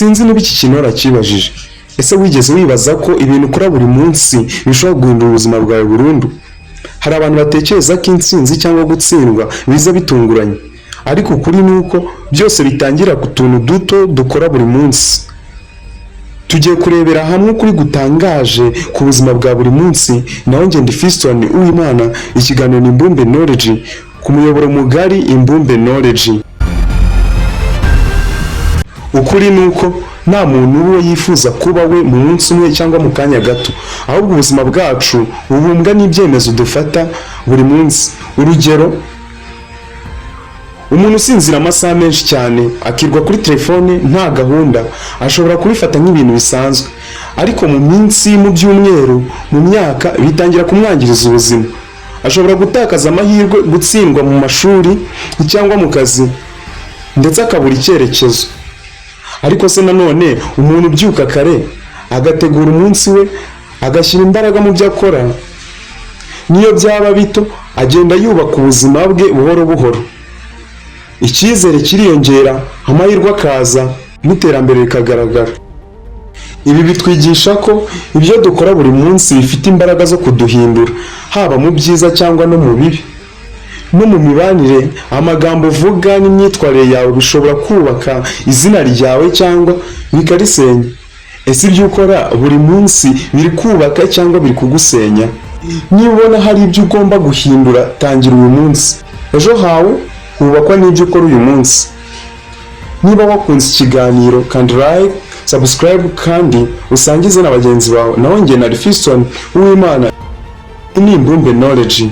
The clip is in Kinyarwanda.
Sinzi niba iki kintu warakibajije. Ese wigeze wibaza ko ibintu ukora buri munsi bishobora guhindura ubuzima bwawe burundu? Hari abantu batekereza ko intsinzi cyangwa gutsindwa biza bitunguranye, ariko ukuri ni uko byose bitangira ku tuntu duto dukora buri munsi. Tugiye kurebera hamwe ukuri gutangaje ku buzima bwa buri munsi. Naho njye Fiston Uwimana, ikiganiro ni Imbumbe Knowledge ku muyoboro mugari Imbumbe Knowledge. Ukuri ni uko nta muntu uwo yifuza kuba we mu munsi umwe cyangwa mu kanya gato, ahubwo ubuzima bwacu bubumbwa n'ibyemezo dufata buri munsi. Urugero, umuntu usinzira amasaha menshi cyane, akirwa kuri telefone nta gahunda, ashobora kubifata nk'ibintu bisanzwe, ariko mu minsi, mu byumweru, mu myaka, bitangira kumwangiriza ubuzima. Ashobora gutakaza amahirwe, gutsindwa mu mashuri cyangwa mu kazi, ndetse akabura icyerekezo. Ariko se nanone umuntu ubyuka kare, agategura umunsi we, agashyira imbaraga mu byo akora, niyo byaba bito, agenda yubaka ubuzima bwe buhoro buhoro, icyizere kiriyongera, amahirwe akaza n'iterambere rikagaragara. Ibi bitwigisha ko ibyo dukora buri munsi bifite imbaraga zo kuduhindura, haba mu byiza cyangwa no mu bibi. No mu mibanire, amagambo uvuga n'imyitwarire yawe bishobora kubaka izina ryawe cyangwa bikarisenya. Ese ibyo ukora buri munsi biri kubaka cyangwa biri kugusenya? Niba ubona hari ibyo ugomba guhindura, tangira uyu munsi. Ejo hawe hubakwa n'ibyo ukora uyu munsi. Niba wakunze ikiganiro, kandi like, subscribe kandi usangize na bagenzi bawe. Naho njye na Fiston Uwimana, ni Imbumbe Knowledge.